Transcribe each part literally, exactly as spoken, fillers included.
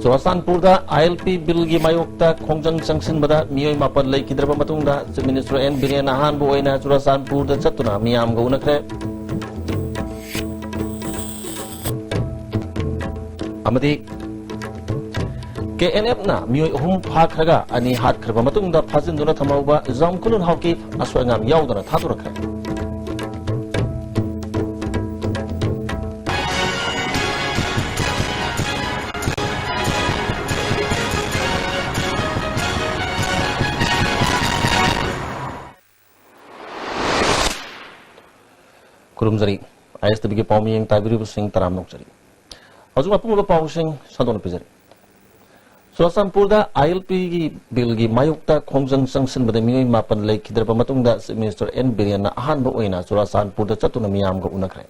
ꯆꯨꯔꯥꯆꯥꯟꯄꯨꯔꯗ ꯑꯥꯏ L P ꯕꯤꯜꯒꯤ ꯃꯥꯌꯣꯛꯇ ꯈꯣꯡꯖꯪ ꯆꯪꯁꯤꯟꯕꯗ ꯃꯤꯑꯣꯏ ꯃꯥꯄꯟ ꯂꯩꯈꯤꯗ꯭ꯔꯕ ꯃꯇꯨꯡꯗ Chief Minister N. Biren ꯑꯍꯥꯟꯕ ꯑꯣꯏꯅ ꯆꯨꯔꯥꯆꯥꯟꯄꯨꯔꯗ ꯆꯠꯇꯨꯅ ꯃꯤꯌꯥꯝꯒ ꯎꯅꯈ꯭ꯔꯦ꯫ ꯑꯃꯗꯤ ꯀꯦ ꯑꯦꯟ ꯑꯦꯐꯅ ꯃꯤꯑꯣꯏ ꯑꯍꯨꯝ ꯐꯥꯈ꯭ꯔꯒ ꯑꯅꯤ ꯍꯥꯠꯈ꯭ꯔꯕ ꯃꯇꯨꯡꯗ ꯐꯥꯖꯤꯟꯗꯨꯅ ꯊꯝꯍꯧꯕ ꯖꯥꯝꯈꯨꯂꯨꯟ ꯍꯥꯎꯀꯤꯞ ꯑꯁꯣꯏ ꯑꯉꯥꯝ ꯌꯥꯎꯗꯅ ꯊꯥꯗꯣꯔꯛꯈ꯭ꯔꯦ꯫ ꯈꯨꯔꯨꯝꯖꯔꯤ꯫ ꯑꯥꯏ ꯑꯦꯁ ꯇꯤ ꯚꯤꯒꯤ ꯄꯥꯎꯃꯤꯌꯦꯡ ꯇꯥꯕꯤꯔꯤꯕꯁꯤꯡ ꯇꯔꯥꯝꯅ ꯑꯣꯛꯆꯔꯤ꯫ ꯍꯧꯖꯤꯛ ꯑꯄꯨꯟꯕ ꯄꯥꯎꯁꯤꯡ ꯁꯟꯗꯣꯛꯅ ꯄꯤꯖꯔꯤ꯫ ꯆꯨꯔꯥꯆꯥꯟꯄꯨꯔꯗ ꯑꯥꯏ ꯑꯦꯜ ꯄꯤꯒꯤ ꯕꯤꯜꯒꯤ ꯃꯥꯌꯣꯛꯇ ꯈꯣꯡꯖꯪ ꯆꯪꯁꯤꯟꯕꯗ ꯃꯤꯑꯣꯏ ꯃꯥꯄꯟ ꯂꯩꯈꯤꯗ꯭ꯔꯕ ꯃꯇꯨꯡꯗ Chief Minister N. ꯕꯤꯔꯦꯟꯅ ꯑꯍꯥꯟꯕ ꯑꯣꯏꯅ ꯆꯨꯔꯥꯆꯥꯟꯄꯨꯔꯗ ꯆꯠꯇꯨꯅ ꯃꯤꯌꯥꯝꯒ ꯎꯅꯈ꯭ꯔꯦ꯫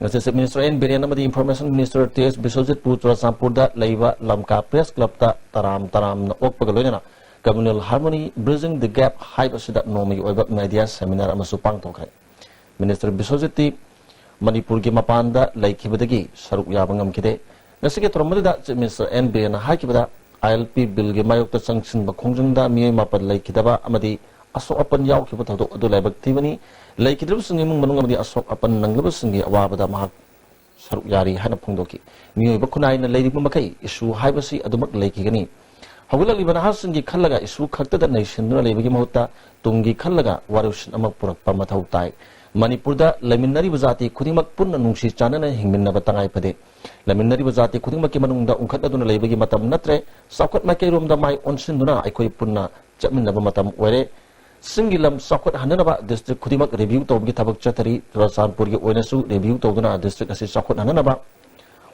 ꯉꯁꯤ Chief Minister N. ꯕꯤꯔꯦꯟ ꯑꯃꯗꯤ Information Minister ꯇꯤ ꯑꯦꯁ ꯕꯤꯁ꯭ꯋꯖꯤꯠꯄꯨ ꯆꯨꯔꯥꯆꯥꯟꯄꯨꯔꯗ ꯂꯩꯕ ꯂꯝꯀꯥ Press Clubꯇ ꯇꯔꯥꯝ ꯇꯔꯥꯝꯅ ꯑꯣꯛꯄꯒ ꯂꯣꯏꯅꯅ Communal Harmony Bridging the Gap ꯍꯥꯏꯕꯁꯤꯗ ꯅꯣꯡꯃꯒꯤ ꯑꯣꯏꯕ media seminar ꯑꯃꯁꯨ ꯄꯥꯡꯊꯣꯛꯈ꯭ꯔꯦ꯫ Minister ꯕꯤꯁ꯭ꯋꯖꯤꯠꯇꯤ ꯃꯅꯤꯄꯨꯔꯒꯤ ꯃꯄꯥꯟꯗ ꯂꯩꯈꯤꯕꯗꯒꯤ ꯁꯔꯨꯛ ꯌꯥꯕ ꯉꯝꯈꯤꯗꯦ꯫ ꯉꯁꯤꯒꯤ ꯊꯧꯔꯝ ꯑꯗꯨꯗ Chief Minister N. ꯕꯤꯔꯦꯟꯅ ꯍꯥꯏꯈꯤꯕꯗ, ꯑꯥꯏ ꯑꯦꯜ ꯄꯤ ꯕꯤꯜꯒꯤ ꯃꯥꯌꯣꯛꯇ ꯆꯪꯁꯤꯟꯕ ꯈꯣꯡꯖꯪꯗ ꯃꯤꯑꯣꯏ ꯃꯥꯄꯟ ꯂꯩꯈꯤꯗꯕ ꯑꯃꯗꯤ ꯑꯁꯣꯛ ꯑꯄꯟ ꯌꯥꯎꯈꯤꯕ ꯊꯧꯗꯣꯛ ꯑꯗꯨ ꯂꯥꯏꯕꯛ ꯊꯤꯕꯅꯤ꯫ ꯂꯩꯈꯤꯗ꯭ꯔꯕꯁꯤꯡꯒꯤ ꯏꯃꯨꯡ ꯃꯅꯨꯡ ꯑꯃꯗꯤ ꯑꯁꯣꯛ ꯑꯄꯟ ꯅꯪꯂꯕꯁꯤꯡꯒꯤ ꯑꯋꯥꯕꯗ ꯃꯍꯥꯛ ꯁꯔꯨꯛ ꯌꯥꯔꯤ ꯍꯥꯏꯅ ꯐꯣꯡꯗꯣꯛꯈꯤ꯫ ꯃꯤꯑꯣꯏꯕ ꯈꯨꯟꯅꯥꯏꯅ ꯂꯩꯔꯤꯕ ꯃꯈꯩ issue ꯍꯥꯏꯕꯁꯤ ꯑꯗꯨꯃꯛ ꯂꯩꯈꯤꯒꯅꯤ꯫ ꯍꯧꯒꯠꯂꯛꯂꯤꯕ ꯅꯍꯥꯁꯤꯡꯒꯤ ꯈꯜꯂꯒ issue ꯈꯛꯇꯗ ꯅꯩꯁꯤꯟꯗꯨꯅ ꯂꯩꯕꯒꯤ ꯃꯍꯨꯠꯇ ꯇꯨꯡꯒꯤ ꯈꯜꯂꯒ ꯋꯥꯔꯣꯏꯁꯤꯟ ꯑꯃ ꯄꯨꯔꯛꯄ ꯃꯊꯧ ꯇꯥꯏ꯫ ꯃꯅꯤꯄꯨꯔꯗ ꯂꯩꯃꯤꯟꯅꯔꯤꯕ ꯖꯥꯇꯤ ꯈꯨꯗꯤꯡꯃꯛ ꯄꯨꯟꯅ ꯅꯨꯡꯁꯤ ꯆꯥꯟꯅꯅ ꯍꯤꯡꯃꯤꯟꯅꯕ ꯇꯉꯥꯏ ꯐꯗꯦ꯫ ꯂꯩꯃꯤꯟꯅꯔꯤꯕ ꯖꯥꯇꯤ ꯈꯨꯗꯤꯡꯃꯛꯀꯤ ꯃꯅꯨꯡꯗ ꯎꯪꯈꯠꯅꯗꯨꯅ ꯂꯩꯕꯒꯤ ꯃꯇꯝ ꯅꯠꯇ꯭ꯔꯦ꯫ ꯆꯥꯎꯈꯠ ꯃꯥꯏꯀꯩꯔꯣꯝꯗ ꯃꯥꯏ ꯑꯣꯟꯁꯤꯟꯗꯨꯅ ꯑꯩꯈꯣꯏ ꯄꯨꯟꯅ ꯆꯠꯃꯤꯟꯅꯕ ꯃꯇꯝ ꯑꯣꯏꯔꯦ꯫ ꯆꯤꯡꯒꯤ ꯂꯝ ꯆꯥꯎꯈꯠꯍꯟꯅꯅꯕ district ꯈꯨꯗꯤꯡꯃꯛ review ꯇꯧꯕꯒꯤ ꯊꯕꯛ ꯆꯠꯊꯔꯤ꯫ ꯆꯨꯔꯥꯆꯥꯟꯄꯨꯔꯒꯤ ꯑꯣꯏꯅꯁꯨ review ꯇꯧꯗꯨꯅ district ꯑꯁꯤ ꯆꯥꯎꯈꯠꯍꯟꯅꯅꯕ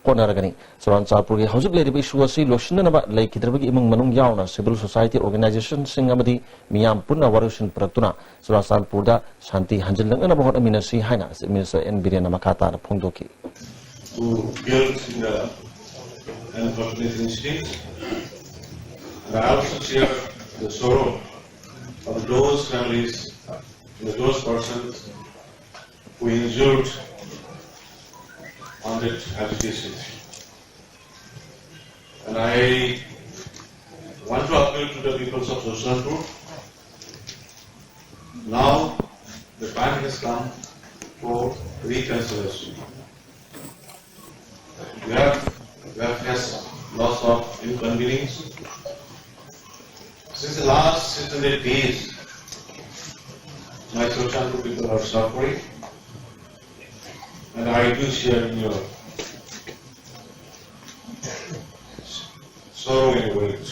ꯍꯣꯠꯅꯔꯒꯅꯤ꯫ ꯆꯨꯔꯥꯆꯥꯟꯄꯨꯔꯒꯤ ꯍꯧꯖꯤꯛ ꯂꯩꯔꯤꯕ issue ꯑꯁꯤ ꯂꯣꯏꯁꯤꯟꯅꯅꯕ ꯂꯩꯈꯤꯗ꯭ꯔꯕꯒꯤ ꯏꯃꯨꯡ ꯃꯅꯨꯡ ꯌꯥꯎꯅ civil society organizationꯁꯤꯡ ꯑꯃꯗꯤ ꯃꯤꯌꯥꯝ ꯄꯨꯟꯅ ꯋꯥꯔꯣꯏꯁꯤꯟ ꯄꯨꯔꯛꯇꯨꯅ ꯆꯨꯔꯥꯆꯥꯟꯄꯨꯔꯗ ꯁꯥꯟꯇꯤ ꯍꯟꯖꯤꯜꯂꯛꯅꯅꯕ ꯍꯣꯠꯅꯃꯤꯟꯅꯁꯤ ꯍꯥꯏꯅ Chief Minister N. ꯕꯤꯔꯦꯟꯅ ꯃꯈꯥ ꯇꯥꯅ ꯐꯣꯡꯗꯣꯛꯈꯤ꯫ Who killed in the unfortunate incident. And I also share the sorrow of those families, those persons who injured on that agitation. And I want to appeal to the people of Churachandpur. Now the time has come for reconciliation. We have, we have faced lots of inconvenience. Since the last six hundred days, my Churachandpur people are suffering, and I do share in your sorrow and weight.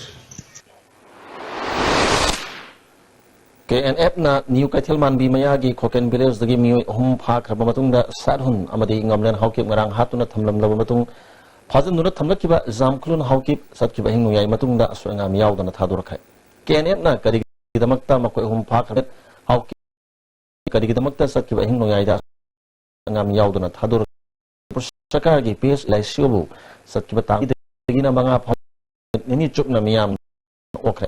KNF ꯅ New ꯀꯩꯊꯦꯜ ꯃꯥꯟꯕꯤ ꯃꯌꯥꯒꯤ ꯈꯣꯀꯦꯟ village ꯇꯒꯤ ꯃꯤꯑꯣꯏ ꯑꯍꯨꯝ ꯐꯥꯈ꯭ꯔꯕ ꯃꯇꯨꯡꯗ ꯁꯥꯠꯍꯨꯟ ꯑꯃꯗꯤ ꯉꯝꯂꯦꯟ ꯍꯥꯎꯀꯤꯞ ꯉꯔꯥꯡ ꯍꯥꯠꯇꯨꯅ ꯊꯝꯂꯝꯂꯕ ꯃꯇꯨꯡ ꯐꯥꯖꯤꯟꯗꯨꯅ ꯊꯝꯂꯛꯈꯤꯕ ꯖꯥꯝꯈꯨꯂꯨꯟ ꯍꯥꯎꯀꯤꯞ ꯆꯠꯈꯤꯕ ꯑꯍꯤꯡ ꯅꯣꯡꯌꯥꯏ ꯃꯇꯨꯡꯗ ꯑꯁꯣꯏ ꯑꯉꯥꯝ ꯌꯥꯎꯗꯅ ꯊꯥꯗꯣꯔꯛꯈ꯭ꯔꯦ꯫ KNF ꯅ ꯀꯔꯤꯒꯤꯗꯃꯛꯇ ꯃꯈꯣꯏ ꯑꯍꯨꯝ ꯐꯥꯈ꯭ꯔꯕ ꯍꯥꯎꯀꯤꯞ ꯀꯔꯤꯒꯤꯗꯃꯛꯇ ꯆꯠꯈꯤꯕ ꯑꯍꯤꯡ ꯅꯣꯡꯌꯥꯏꯗ ꯑꯉꯥꯝ ꯌꯥꯎꯗꯅ ꯊꯥꯗꯣꯔꯛꯈ꯭ꯔꯦ? ꯁꯔꯀꯥꯔꯒꯤ ꯄꯤ ꯑꯦꯁ ꯂꯥꯏꯁꯤꯌꯣꯕꯨ ꯆꯠꯈꯤꯕ ꯇꯥꯡ ꯗꯒꯤꯅ ꯃꯉꯥ ꯐꯥꯎ ꯅꯨꯃꯤꯠ ꯅꯤꯅꯤ ꯆꯨꯞꯅ ꯃꯤꯌꯥꯝ ꯑꯣꯛꯈ꯭ꯔꯦ꯫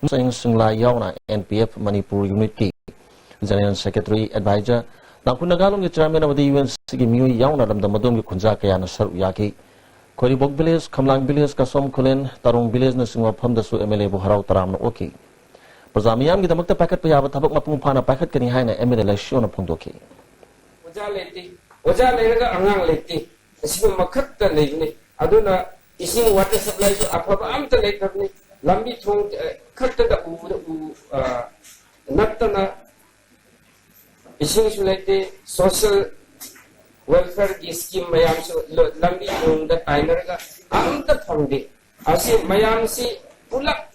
ꯁꯦꯡ ꯁꯤꯡꯂꯥ ꯌꯥꯎꯅ N P F Manipur unit ꯀꯤ general secretary, advisor, ꯇꯥꯡꯈꯨꯜ ꯅꯥꯒꯥꯂꯣꯟꯒꯤ chairman ꯑꯃꯗꯤ U N C ꯒꯤ ꯃꯤꯑꯣꯏ ꯌꯥꯎꯅ ꯂꯝꯗꯝ ꯑꯗꯣꯝꯒꯤ ꯈꯨꯟꯖꯥ ꯀꯌꯥꯅ ꯁꯔꯨꯛ ꯌꯥꯈꯤ꯫ ꯈꯣꯏꯔꯤꯕꯣꯛ village, ꯈꯝꯂꯥꯡ village, ꯀꯁꯣꯝ ꯈꯨꯂꯦꯟ, ꯇꯔꯣꯡ village ꯅꯆꯤꯡꯕ ꯃꯐꯝꯗꯁꯨ M L A ꯕꯨ ꯍꯔꯥꯎ ꯇꯔꯥꯝꯅ ꯑꯣꯛꯈꯤ꯫ ꯄ꯭ꯔꯖꯥ ꯃꯤꯌꯥꯝꯒꯤꯗꯃꯛꯇ ꯄꯥꯏꯈꯠꯄ ꯌꯥꯕ ꯊꯕꯛ ꯃꯄꯨꯡ ꯐꯥꯅ ꯄꯥꯏꯈꯠꯀꯅꯤ ꯍꯥꯏꯅ M L A ꯂꯥꯏꯁꯤꯌꯣꯅ ꯐꯣꯡꯗꯣꯛꯈꯤ꯫ ꯑꯣꯖꯥ ꯂꯩꯇꯦ, ꯑꯣꯖꯥ ꯂꯩꯔꯒ ꯑꯉꯥꯡ ꯂꯩꯇꯦ, ꯑꯁꯤꯒꯨꯝꯕ ꯈꯛꯇ ꯂꯩꯕꯅꯤ꯫ ꯑꯗꯨꯅ ꯏꯁꯤꯡ water supply ꯁꯨ ꯑꯐꯕ ꯑꯝꯇ ꯂꯩꯇꯕꯅꯤ꯫ ꯂꯝꯕꯤ ꯊꯣꯡ ꯑ, ꯈꯛꯇꯗ ꯎꯕꯗ ꯎ ꯑ, ꯅꯠꯇꯅ ꯏꯁꯤꯡꯁꯨ ꯂꯩꯇꯦ꯫ Social welfare ꯒꯤ scheme ꯃꯌꯥꯝꯁꯨ ꯂ- ꯂꯝꯕꯤ ꯊꯣꯡꯗ ꯇꯥꯏꯅꯔꯒ ꯑꯝꯇ ꯐꯪꯗꯦ꯫ ꯑꯁꯤ ꯃꯌꯥꯝꯁꯤ ꯄꯨꯂꯞ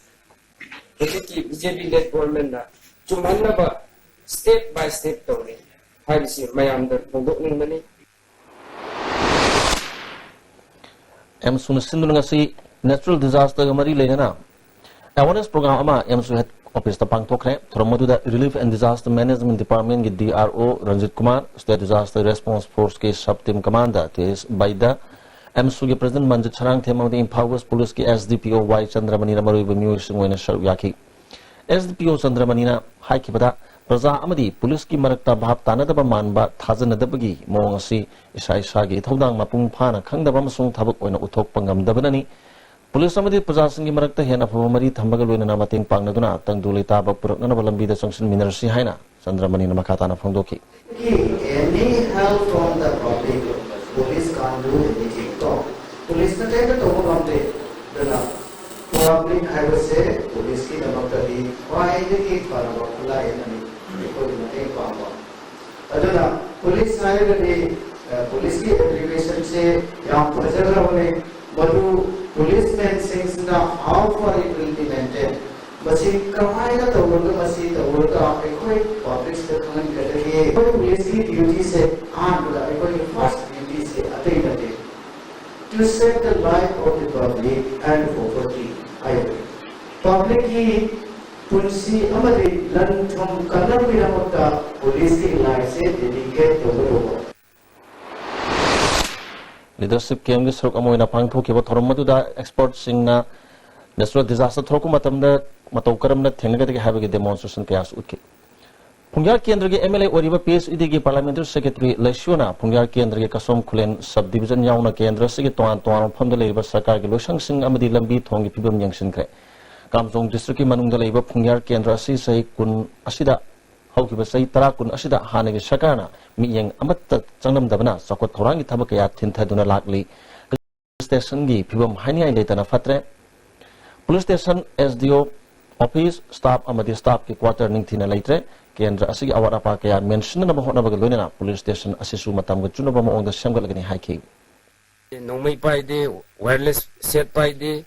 ꯍꯧꯖꯤꯛꯀꯤ B J P led government ꯅ ꯆꯨꯝꯍꯟꯅꯕ step by step ꯇꯧꯔꯤ ꯍꯥꯏꯕꯁꯤ ꯃꯌꯥꯝꯗ ꯐꯣꯡꯗꯣꯛꯅꯤꯡꯕꯅꯤ꯫ ꯑꯦꯝꯁꯨꯅ ꯁꯤꯟꯗꯨꯅ ꯉꯁꯤ natural disaster ꯒ ꯃꯔꯤ ꯂꯩꯅꯅ awareness program ꯑꯃ ꯑꯦꯝꯁꯨ head office ꯇ ꯄꯥꯡꯊꯣꯛꯈ꯭ꯔꯦ꯫ ꯊꯧꯔꯝ ꯑꯗꯨꯗ Relief and Disaster Management Department ꯀꯤ D R O Ranjit Kumar, State Disaster Response Force ꯀꯤ sub team commander T S ꯕꯩꯗ, ꯑꯦꯝꯁꯨꯒꯤ president ꯃꯟꯖꯤꯠ Sarangthem ꯑꯃꯗꯤ ꯏꯝꯐꯥꯜ West Police ꯀꯤ S D P O Y ꯆꯟꯗ꯭ꯔꯃꯅꯤꯅ ꯃꯔꯨꯑꯣꯏꯕ ꯃꯤꯑꯣꯏꯁꯤꯡ ꯑꯣꯏꯅ ꯁꯔꯨꯛ ꯌꯥꯈꯤ꯫ S D P O ꯆꯟꯗ꯭ꯔꯃꯅꯤꯅ ꯍꯥꯏꯈꯤꯕꯗ, ꯄ꯭ꯔꯖꯥ ꯑꯃꯗꯤ ꯄꯨꯂꯤꯁꯀꯤ ꯃꯔꯛꯇ ꯚꯥꯞ ꯇꯥꯅꯗꯕ ꯃꯥꯟꯕ, ꯊꯥꯖꯅꯗꯕꯒꯤ ꯃꯑꯣꯡ ꯑꯁꯤ ꯏꯁꯥ ꯏꯁꯥꯒꯤ ꯏꯊꯧꯗꯥꯡ ꯃꯄꯨꯡ ꯐꯥꯅ ꯈꯪꯗꯕ ꯑꯃꯁꯨꯡ ꯊꯕꯛ ꯑꯣꯏꯅ ꯎꯠꯊꯣꯛꯄ ꯉꯝꯗꯕꯅꯅꯤ꯫ ꯄꯨꯂꯤꯁ ꯑꯃꯗꯤ ꯄ꯭ꯔꯖꯥꯁꯤꯡꯒꯤ ꯃꯔꯛꯇ ꯍꯦꯟꯅ ꯑꯐꯕ ꯃꯔꯤ ꯊꯝꯕꯒ ꯂꯣꯏꯅꯅ ꯃꯇꯦꯡ ꯄꯥꯡꯅꯗꯨꯅ ꯇꯪꯗꯨ ꯂꯩꯇꯥꯕ ꯄꯨꯔꯛꯅꯅꯕ ꯂꯝꯕꯤꯗ ꯆꯪꯁꯤꯟꯃꯤꯟꯅꯔꯁꯤ ꯍꯥꯏꯅ ꯆꯟꯗ꯭ꯔꯃꯅꯤꯅ ꯃꯈꯥ ꯇꯥꯅ ꯐꯣꯡꯗꯣꯛꯈꯤ꯫ Any help from the public, police can't do anything. ꯀꯣ, ꯄꯨꯂꯤꯁꯅ ꯀꯔꯤꯝꯇ ꯇꯧꯕ ꯉꯝꯗꯦ꯫ ꯑꯗꯨꯅ ꯄꯕ꯭ꯂꯤꯛ ꯍꯥꯏꯕꯁꯦ ꯄꯨꯂꯤꯁꯀꯤꯗꯃꯛꯇꯗꯤ ꯈ꯭ꯋꯥꯏꯗꯒꯤ ꯐꯔꯕ ꯈꯨꯠꯂꯥꯏ ꯑꯃꯅꯤ ꯑꯩꯈꯣꯏꯒꯤ ꯃꯇꯦꯡ ꯄꯥꯡꯕ꯫ ꯑꯗꯨꯅ ꯄꯨꯂꯤꯁ ꯍꯥꯏꯔꯒꯗꯤ, ꯑ, ꯄꯨꯂꯤꯁꯀꯤ ꯑꯦꯕ꯭ꯔꯤꯒꯦꯁꯟꯁꯦ ꯌꯥꯝ ꯐꯖꯈ꯭ꯔꯕꯅꯦ꯫ ꯃꯗꯨ ꯄꯨꯂꯤꯁꯃꯦꯟꯁꯤꯡꯁꯤꯅ how far it will be maintained, ꯃꯁꯤ ꯀꯃꯥꯏꯅ ꯇꯧꯔꯒ, ꯃꯁꯤ ꯇꯧꯔꯒ ꯑꯩꯈꯣꯏ ꯄꯕ꯭ꯂꯤꯛꯁꯤꯗ ꯈꯪꯍꯟꯒꯗꯒꯦ? ꯑꯩꯈꯣꯏ ꯄꯨꯂꯤꯁꯀꯤ ꯗ꯭ꯌꯨꯇꯤꯁꯦ ꯑꯍꯥꯟꯕꯗ ꯑꯩꯈꯣꯏꯒꯤ ꯐꯥꯔꯁ ꯗ꯭ꯌꯨꯇꯤꯁꯦ ꯑꯇꯩ ꯅꯠꯇꯦ, to save the life of the public and property ꯍꯥꯏꯕꯅꯤ꯫ ꯄꯕ꯭ꯂꯤꯛꯀꯤ ꯄꯨꯟꯁꯤ ꯑꯃꯗꯤ ꯂꯟ ꯊꯨꯝ ꯀꯟꯅꯕꯒꯤꯗꯃꯛꯇ ꯄꯨꯂꯤꯁꯀꯤ ꯂꯥꯏꯐꯁꯦ ꯗꯦꯗꯤꯀꯦꯠ ꯇꯧꯒꯗꯧꯕ꯫ ꯂꯤꯗꯔꯁꯤꯞ ꯀꯦꯝꯒꯤ ꯁꯔꯨꯛ ꯑꯃ ꯑꯣꯏꯅ ꯄꯥꯡꯊꯣꯛꯈꯤꯕ ꯊꯧꯔꯝ ꯑꯗꯨꯗ ꯑꯦꯛꯁꯄꯔꯠꯁꯤꯡꯅ ꯅꯦꯆꯔꯦꯜ ꯗꯤꯖꯥꯁꯇꯔ ꯊꯣꯛꯂꯛꯄ ꯃꯇꯝꯗ ꯃꯇꯧ ꯀꯔꯝꯅ ꯊꯦꯡꯅꯒꯗꯒꯦ ꯍꯥꯏꯕꯒꯤ ꯗꯦꯃꯣꯟꯁꯇ꯭ꯔꯦꯁꯟ ꯀꯌꯥꯁꯨ ꯎꯠꯈꯤ꯫ ꯐꯨꯡꯌꯥꯔ ꯀꯦꯟꯗ꯭ꯔꯒꯤ ꯑꯦꯝ ꯑꯦꯜ ꯑꯦ ꯑꯣꯏꯔꯤꯕ P H E ꯗꯤꯒꯤ parliamentary secretary ꯂꯩꯁꯤꯌꯣꯅ ꯐꯨꯡꯌꯥꯔ ꯀꯦꯟꯗ꯭ꯔꯒꯤ ꯀꯁꯣꯝ ꯈꯨꯂꯦꯟ ꯁꯕ ꯗꯤꯕꯤꯖꯟ ꯌꯥꯎꯅ ꯀꯦꯟꯗ꯭ꯔ ꯑꯁꯤꯒꯤ ꯇꯣꯉꯥꯟ ꯇꯣꯉꯥꯟꯕ ꯃꯐꯝꯗ ꯂꯩꯔꯤꯕ ꯁꯔꯀꯥꯔꯒꯤ ꯂꯣꯏꯁꯪꯁꯤꯡ ꯑꯃꯗꯤ ꯂꯝꯕꯤ ꯊꯣꯡꯒꯤ ꯐꯤꯕꯝ ꯌꯦꯡꯁꯤꯟꯈ꯭ꯔꯦ꯫ ꯀꯥꯝꯖꯣꯡ ꯗꯤꯁꯇ꯭ꯔꯤꯛꯀꯤ ꯃꯅꯨꯡꯗ ꯂꯩꯕ ꯐꯨꯡꯌꯥꯔ ꯀꯦꯟꯗ꯭ꯔ ꯑꯁꯤ ꯆꯍꯤ ꯀꯨꯟ ꯑꯁꯤꯗ ꯍꯧꯈꯤꯕ ꯆꯍꯤ ꯇꯔꯥ ꯀꯨꯟ ꯑꯁꯤꯗ ꯍꯥꯟꯅꯒꯤ ꯁꯔꯀꯥꯔꯅ ꯃꯤꯠꯌꯦꯡ ꯑꯃꯠꯇ ꯆꯪꯂꯝꯗꯕꯅ ꯆꯥꯎꯈꯠ ꯊꯧꯔꯥꯡꯒꯤ ꯊꯕꯛ ꯀꯌꯥ ꯊꯤꯟꯊꯗꯨꯅ ꯂꯥꯛꯂꯤ꯫ ꯁ꯭ꯇꯦꯁꯟꯒꯤ ꯐꯤꯕꯝ ꯍꯥꯏꯅꯤꯡꯉꯥꯏ ꯂꯩꯇꯅ ꯐꯠꯇ꯭ꯔꯦ꯫ ꯄꯨꯂꯤꯁ ꯁ꯭ꯇꯦꯁꯟ, ꯑꯦꯁ ꯗꯤ ꯑꯣ ꯑꯣꯐꯤꯁ, ꯁ꯭ꯇꯥꯐ ꯑꯃꯗꯤ ꯁ꯭ꯇꯥꯐꯀꯤ ꯀ꯭ꯋꯥꯇꯔ ꯅꯤꯡꯊꯤꯅ ꯂꯩꯇ꯭ꯔꯦ꯫ ꯀꯦꯟꯗ꯭ꯔ ꯑꯁꯤꯒꯤ ꯑꯋꯥꯠ ꯑꯄꯥ ꯀꯌꯥ ꯃꯦꯟꯁꯤꯟꯅꯅꯕ ꯍꯣꯠꯅꯕꯒ ꯂꯣꯏꯅꯅ ꯄꯨꯂꯤꯁ ꯁ꯭ꯇꯦꯁꯟ ꯑꯁꯤꯁꯨ ꯃꯇꯝꯒ ꯆꯨꯅꯕ ꯃꯑꯣꯡꯗ ꯁꯦꯝꯒꯠꯂꯒꯅꯤ ꯍꯥꯏꯈꯤ꯫ ꯅꯣꯡꯃꯩ ꯄꯥꯏꯗꯦ, ꯋꯥꯌꯔꯂꯦꯁ ꯁꯦꯠ ꯄꯥꯏꯗꯦ,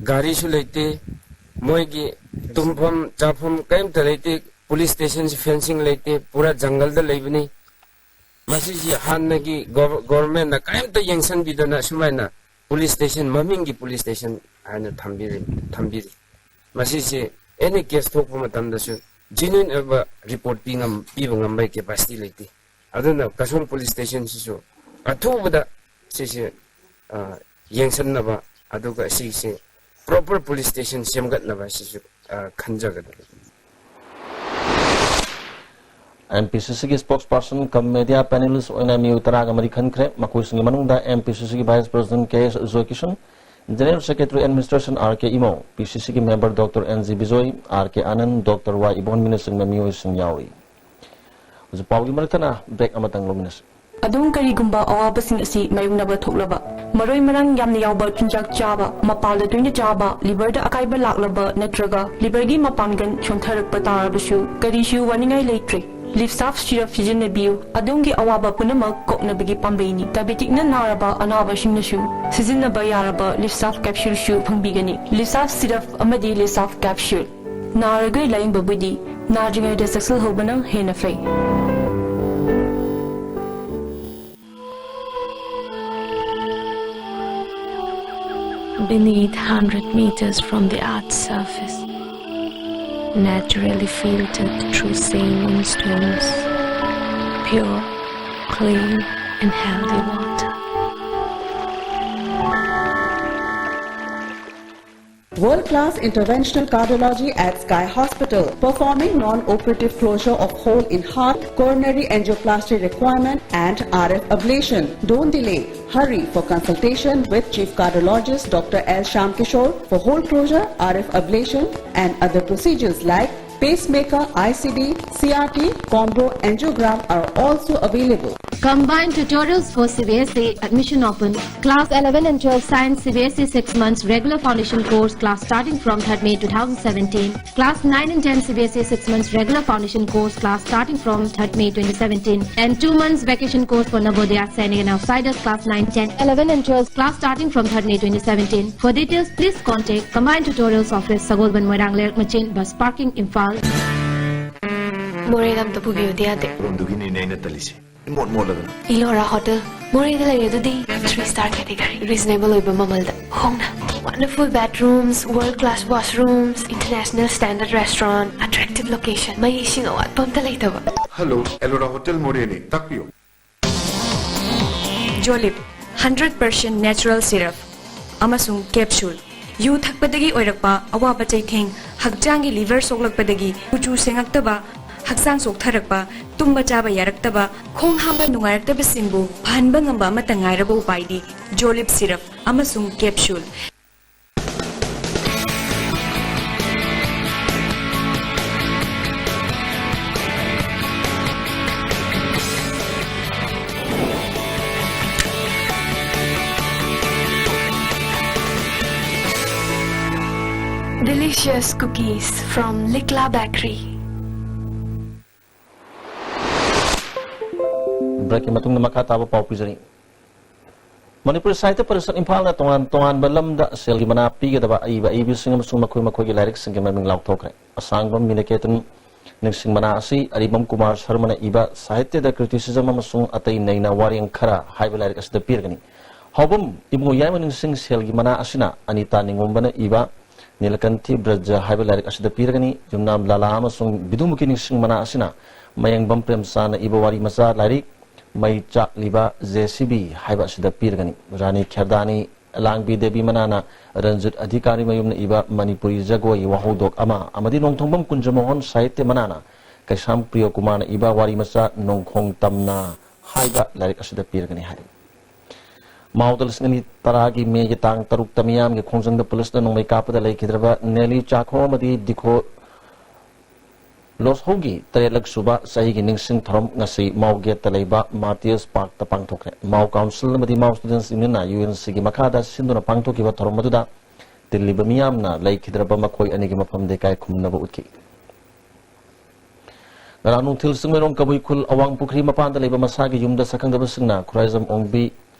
ꯒꯥꯔꯤꯁꯨ ꯂꯩꯇꯦ, ꯃꯣꯏꯒꯤ ꯇꯨꯝꯐꯝ ꯆꯥꯐꯝ ꯀꯔꯤꯝꯇ ꯂꯩꯇꯦ꯫ ꯄꯨꯂꯤꯁ ꯁ꯭ꯇꯦꯁꯟꯁꯤ ꯐꯦꯟꯁꯤꯡ ꯂꯩꯇꯦ, ꯄꯨꯔꯥ ꯖꯪꯒꯜꯗ ꯂꯩꯕꯅꯤ꯫ ꯃꯁꯤꯁꯤ ꯍꯥꯟꯅꯒꯤ ꯒꯣꯚ-, ꯒꯣꯚꯔꯟꯃꯦꯟꯠꯅ ꯀꯔꯤꯝꯇ ꯌꯦꯡꯁꯤꯟꯕꯤꯗꯅ ꯁꯨꯃꯥꯏꯅ ꯄꯨꯂꯤꯁ ꯁ꯭ꯇꯦꯁꯟ, ꯃꯃꯤꯡꯒꯤ ꯄꯨꯂꯤꯁ ꯁ꯭ꯇꯦꯁꯟ ꯍꯥꯏꯅ ꯊꯝꯕꯤꯔꯤ, ꯊꯝꯕꯤꯔꯤ꯫ ꯃꯁꯤꯁꯦ ꯑꯦꯅꯤ ꯀꯦꯁ ꯊꯣꯛꯄ ꯃꯇꯝꯗꯁꯨ ꯖꯦꯅ꯭ꯌꯨꯟ ꯑꯣꯏꯕ ꯔꯤꯄꯣꯔꯠ ꯄꯤ ꯉꯝ-, ꯄꯤꯕ ꯉꯝꯕꯒꯤ ꯀꯦꯄꯥꯁꯤꯇꯤ ꯂꯩꯇꯦ꯫ ꯑꯗꯨꯅ ꯀꯁꯣꯜ ꯄꯨꯂꯤꯁ ꯁ꯭ꯇꯦꯁꯟꯁꯤꯁꯨ ꯑꯊꯨꯕꯗ ꯁꯤꯁꯦ, ꯑ, ꯌꯦꯡꯁꯤꯟꯅꯕ, ꯑꯗꯨꯒ ꯁꯤꯁꯦ ꯄ꯭ꯔꯣꯄꯔ ꯄꯨꯂꯤꯁ ꯁ꯭ꯇꯦꯁꯟ ꯁꯦꯝꯒꯠꯅꯕ ꯁꯤꯁꯨ, ꯑ, ꯈꯟꯖꯒꯗꯕꯅꯤ꯫ ꯑꯦꯝ ꯄꯤ ꯁꯤ ꯁꯤꯒꯤ spokesperson cum media panelist ꯑꯣꯏꯅ ꯃꯤꯑꯣꯏ ꯇꯔꯥꯒ ꯃꯔꯤ ꯈꯟꯈ꯭ꯔꯦ꯫ ꯃꯈꯣꯏꯁꯤꯡꯒꯤ ꯃꯅꯨꯡꯗ ꯑꯦꯝ ꯄꯤ ꯁꯤ ꯁꯤꯒꯤ vice president K S Joykishan, general secretary administration R K Imo, P C ꯁꯤꯒꯤ member doctor N G Bijoy, R K Anand, doctor Y Ibon ꯃꯤꯅꯆꯤꯡꯕ ꯃꯤꯑꯣꯏꯁꯤꯡ ꯌꯥꯎꯔꯤ꯫ ꯍꯧꯖꯤꯛ ꯄꯥꯎꯒꯤ ꯃꯔꯛ ꯊꯠꯅ break ꯑꯃꯇꯪ ꯂꯧꯃꯤꯟꯅꯁꯤ꯫ ꯑꯗꯣꯝ ꯀꯔꯤꯒꯨꯝꯕ ꯑꯋꯥꯕꯁꯤꯡ ꯑꯁꯤ ꯃꯥꯌꯣꯛꯅꯕ ꯊꯣꯛꯂꯕ, ꯃꯔꯣꯏ ꯃꯔꯥꯡ ꯌꯥꯝꯅ ꯌꯥꯎꯕ ꯆꯤꯟꯖꯥꯛ ꯆꯥꯕ, ꯃꯄꯥꯜꯗ ꯇꯣꯏꯅ ꯆꯥꯕ, liverꯗ ꯑꯀꯥꯏꯕ ꯂꯥꯛꯂꯕ ꯅꯠꯇ꯭ꯔꯒ liverꯒꯤ ꯃꯄꯥꯡꯒꯜ ꯁꯣꯟꯊꯔꯛꯄ ꯇꯥꯔꯕꯁꯨ ꯀꯔꯤꯁꯨ ꯋꯥꯅꯤꯡꯉꯥꯏ ꯂꯩꯇ꯭ꯔꯦ꯫ Livsaf syrup ꯁꯤꯖꯤꯟꯅꯕꯤꯌꯨ꯫ ꯑꯗꯣꯝꯒꯤ ꯑꯋꯥꯕ ꯄꯨꯝꯅꯃꯛ ꯀꯣꯛꯅꯕꯒꯤ ꯄꯥꯝꯕꯩꯅꯤ꯫ Diabeticꯅ ꯅꯥꯔꯕ ꯑꯅꯥꯕꯁꯤꯡꯅꯁꯨ ꯁꯤꯖꯤꯟꯅꯕ ꯌꯥꯔꯕ Livsaf capsuleꯁꯨ ꯐꯪꯕꯤꯒꯅꯤ꯫ Livsaf syrup ꯑꯃꯗꯤ Livsaf capsule꯫ ꯅꯥꯔꯒ ꯂꯥꯌꯦꯡꯕꯕꯨꯗꯤ ꯅꯥꯗ꯭ꯔꯤꯉꯩꯗ ꯆꯦꯛꯁꯤꯜꯍꯧꯕꯅ ꯍꯦꯟꯅ ꯐꯩ꯫ Beneath, hundred meters from the earth's surface, naturally filtered through saline stones, pure, clean, and healthy water. World-class interventional cardiology at Sky Hospital, performing non-operative closure of hole in heart, coronary angioplasty requirement, and R F ablation. Don't delay. Hurry for consultation with Chief Cardiologist Doctor L Shyamkishore for hole closure, R F ablation, and other procedures like pacemaker, I C D, C R T, combo angiogram are also available. Combined tutorials for C B S E, admission open. Class eleven and twelve science C B S E six months regular foundation course, class starting from third May two thousand seventeen. Class nine and ten C B S E six months regular foundation course, class starting from third May twenty seventeen. And two months vacation course for Navodaya, Sainik and outsiders, class nine, ten, eleven and twelve, class starting from third May twenty seventeen. For details, please contact Combined Tutorials Office, Sagolband, Moirang, Leirak Machin, Bus Parking, Imphal. ꯃꯣꯔꯦꯗ ꯑꯝꯇ ꯄꯨꯕꯤꯌꯨꯗꯤ ꯌꯥꯗꯦ꯫ ꯔꯣꯝꯗꯨꯒꯤꯅꯤꯅꯦ ꯑꯩꯅ ꯇꯜꯂꯤꯁꯦ꯫ ꯏꯃꯣꯠ ꯃꯣꯠꯂꯗꯅ꯫ Elora Hotel, ꯃꯣꯔꯦꯗ ꯂꯩꯔꯦ ꯑꯗꯨꯗꯤ꯫ Three star category, reasonable ꯑꯣꯏꯕ ꯃꯃꯜꯗ, ꯍꯣꯡꯅ꯫ Wonderful bedrooms, world class washrooms, international standard restaurant, attractive location, ꯃꯩ ꯏꯁꯤꯡ ꯑꯋꯥꯠꯄ ꯑꯝꯇ ꯂꯩꯇꯕ꯫ Hello, Elora Hotel ꯃꯣꯔꯦꯅꯤ, ꯇꯥꯛꯄꯤꯌꯨ꯫ Jolib, hundred percent natural syrup ꯑꯃꯁꯨꯡ capsule꯫ ꯌꯨ ꯊꯛꯄꯗꯒꯤ ꯑꯣꯏꯔꯛꯄ ꯑꯋꯥꯕ ꯆꯩꯊꯦꯡ, ꯍꯛꯆꯥꯡꯒꯤ liver ꯁꯣꯛꯂꯛꯄꯗꯒꯤ ꯀꯨꯆꯨ ꯁꯦꯡꯉꯛꯇꯕ, ꯍꯛꯆꯥꯡ ꯁꯣꯛꯊꯔꯛꯄ, ꯇꯨꯝꯕ ꯆꯥꯕ ꯌꯥꯔꯛꯇꯕ, ꯈꯣꯡ ꯍꯥꯝꯕ ꯅꯨꯡꯉꯥꯏꯔꯛꯇꯕꯁꯤꯡꯕꯨ ꯐꯍꯟꯕ ꯉꯝꯕ ꯑꯃꯠꯇ ꯉꯥꯏꯔꯕ ꯎꯄꯥꯏꯗꯤ ꯖꯣꯂꯤꯞ ꯁꯤꯔꯞ ꯑꯃꯁꯨꯡ capsule. Delicious cookies from Likla Bakery. Breakꯀꯤ ꯃꯇꯨꯡꯗ ꯃꯈꯥ ꯇꯥꯕ ꯄꯥꯎ ꯄꯤꯖꯔꯤ꯫ ꯃꯅꯤꯄꯨꯔ ꯁꯥꯍꯤꯇ꯭ꯌ ꯄꯔꯤꯁꯠ ꯏꯝꯐꯥꯜꯅ ꯇꯣꯉꯥꯟ ꯇꯣꯉꯥꯟꯕ ꯂꯝꯗ ꯁꯦꯜꯒꯤ ꯃꯅꯥ ꯄꯤꯒꯗꯕ ꯑꯏꯕ ꯑꯏꯕꯤꯁꯤꯡ ꯑꯃꯁꯨꯡ ꯃꯈꯣꯏ ꯃꯈꯣꯏꯒꯤ ꯂꯥꯏꯔꯤꯛꯁꯤꯡꯒꯤ ꯃꯃꯤꯡ ꯂꯥꯎꯊꯣꯛꯈ꯭ꯔꯦ꯫ ꯑꯁꯥꯡꯕꯝ ꯃꯤꯅꯀꯦꯇꯟ ꯅꯤꯡꯁꯤꯡ ꯃꯅꯥ ꯑꯁꯤ ꯑꯔꯤꯕꯝ ꯀꯨꯃꯥꯔ ꯁꯔꯃꯅ ꯏꯕ ꯁꯥꯍꯤꯇ꯭ꯌꯗ ꯀ꯭ꯔꯤꯇꯤꯁꯤꯖꯝ ꯑꯃꯁꯨꯡ ꯑꯇꯩ ꯅꯩꯅ ꯋꯥꯔꯦꯡ ꯈꯔ ꯍꯥꯏꯕ ꯂꯥꯏꯔꯤꯛ ꯑꯁꯤꯗ ꯄꯤꯔꯒꯅꯤ꯫ ꯍꯥꯎꯕꯝ ꯏꯕꯨꯡꯉꯣ ꯌꯥꯏꯃ ꯅꯤꯡꯁꯤꯡ ꯁꯦꯜꯒꯤ ꯃꯅꯥ ꯑꯁꯤꯅ ꯑꯅꯤꯇꯥ ꯅꯤꯉꯣꯝꯕꯅ ꯏꯕ ꯅꯤꯂꯀꯟꯊꯤ ꯕ꯭ꯔꯖ ꯍꯥꯏꯕ ꯂꯥꯏꯔꯤꯛ ꯑꯁꯤꯗ ꯄꯤꯔꯒꯅꯤ꯫ ꯌꯨꯝꯅꯥꯝ ꯂꯥꯂꯥ ꯑꯃꯁꯨꯡ ꯕꯤꯗꯨꯃꯨꯈꯤ ꯅꯤꯡꯁꯤꯡ ꯃꯅꯥ ꯑꯁꯤꯅ ꯃꯌꯦꯡꯕꯝ ꯄ꯭ꯔꯦꯝꯆꯥꯟꯅ ꯏꯕ ꯋꯥꯔꯤ ꯃꯆꯥ ꯂꯥꯏꯔꯤꯛ ꯃꯩ ꯆꯥꯛꯂꯤꯕ ꯖꯦ ꯁꯤ ꯕꯤ ꯍꯥꯏꯕ ꯑꯁꯤꯗ ꯄꯤꯔꯒꯅꯤ꯫ ꯔꯥꯅꯤ ꯈꯦꯔꯗꯥꯅꯤ ꯂꯥꯡꯕꯤ ꯗꯦꯕꯤ ꯃꯅꯥꯅ ꯔꯟꯖꯤꯠ ꯑꯙꯤꯀꯥꯔꯤ ꯃꯌꯨꯝꯅ ꯏꯕ ꯃꯅꯤꯄꯨꯔꯤ ꯖꯒꯣꯏ ꯋꯥꯍꯧꯗꯣꯛ ꯑꯃ ꯑꯃꯗꯤ ꯅꯣꯡꯊꯣꯡꯕꯝ ꯀꯨꯟꯖꯃꯣꯍꯟ ꯁꯥꯍꯤꯇ꯭ꯌ ꯃꯅꯥꯅ ꯀꯩꯁꯥꯝ ꯄ꯭ꯔꯤꯌꯣ ꯀꯨꯃꯥꯔꯅ ꯏꯕ ꯋꯥꯔꯤ ꯃꯆꯥ ꯅꯣꯡꯈꯣꯡ ꯇꯝꯅ ꯍꯥꯏꯕ ꯂꯥꯏꯔꯤꯛ ꯑꯁꯤꯗ ꯄꯤꯔꯒꯅꯤ ꯍꯥꯏꯔꯤ꯫ ꯃꯥꯎꯗ ꯂꯤꯁꯤꯡ ꯑꯅꯤ ꯇꯔꯥꯒꯤ ꯃꯦꯒꯤ ꯇꯥꯡ ꯇꯔꯨꯛꯇ ꯃꯤꯌꯥꯝꯒꯤ ꯈꯣꯡꯖꯪꯗ ꯄꯨꯂꯤꯁꯅ ꯅꯣꯡꯃꯩ ꯀꯥꯞꯄꯗ ꯂꯩꯈꯤꯗ꯭ꯔꯕ ꯅꯦꯂꯤ ꯆꯥꯈꯣ ꯑꯃꯗꯤ ꯗꯤꯈꯣ ꯂꯣꯁꯍꯧꯒꯤ ꯇꯔꯦꯠꯂꯛ ꯁꯨꯕ ꯆꯍꯤꯒꯤ ꯅꯤꯡꯁꯤꯡ ꯊꯧꯔꯝ ꯉꯁꯤ ꯃꯥꯎ ꯒꯦꯠꯇ ꯂꯩꯕ ꯃꯥꯔꯇꯤꯌꯔꯁ ꯄꯥꯔꯛꯇ ꯄꯥꯡꯊꯣꯛꯈ꯭ꯔꯦ꯫ ꯃꯥꯎ ꯀꯥꯎꯟꯁꯤꯜ ꯑꯃꯗꯤ ꯃꯥꯎ ꯁ꯭ꯇꯨꯗꯦꯟꯠꯁ ꯌꯨꯅꯤꯌꯟꯅ ꯌꯨ ꯑꯦꯟ ꯁꯤꯒꯤ ꯃꯈꯥꯗ ꯁꯤꯟꯗꯨꯅ ꯄꯥꯡꯊꯣꯛꯈꯤꯕ ꯊꯧꯔꯝ ꯑꯗꯨꯗ ꯇꯤꯜꯂꯤꯕ ꯃꯤꯌꯥꯝꯅ ꯂꯩꯈꯤꯗ꯭ꯔꯕ ꯃꯈꯣꯏ ꯑꯅꯤꯒꯤ ꯃꯐꯝꯗ ꯏꯀꯥꯏ ꯈꯨꯝꯅꯕ ꯎꯠꯈꯤ꯫ ꯉꯔꯥꯡ ꯅꯨꯡꯊꯤꯜ ꯆꯤꯡꯃꯩꯔꯣꯡ ꯀꯕꯨꯏ ꯈꯨꯜ ꯑꯋꯥꯡ ꯄꯨꯈ꯭ꯔꯤ ꯃꯄꯥꯟꯗ ꯂꯩꯕ ꯃꯁꯥꯒꯤ ꯌꯨꯝꯗ ꯁꯛꯈꯪꯗꯕꯁꯤꯡꯅ ꯈꯨꯔꯥꯏꯖꯝ ꯑꯣꯡꯕꯤ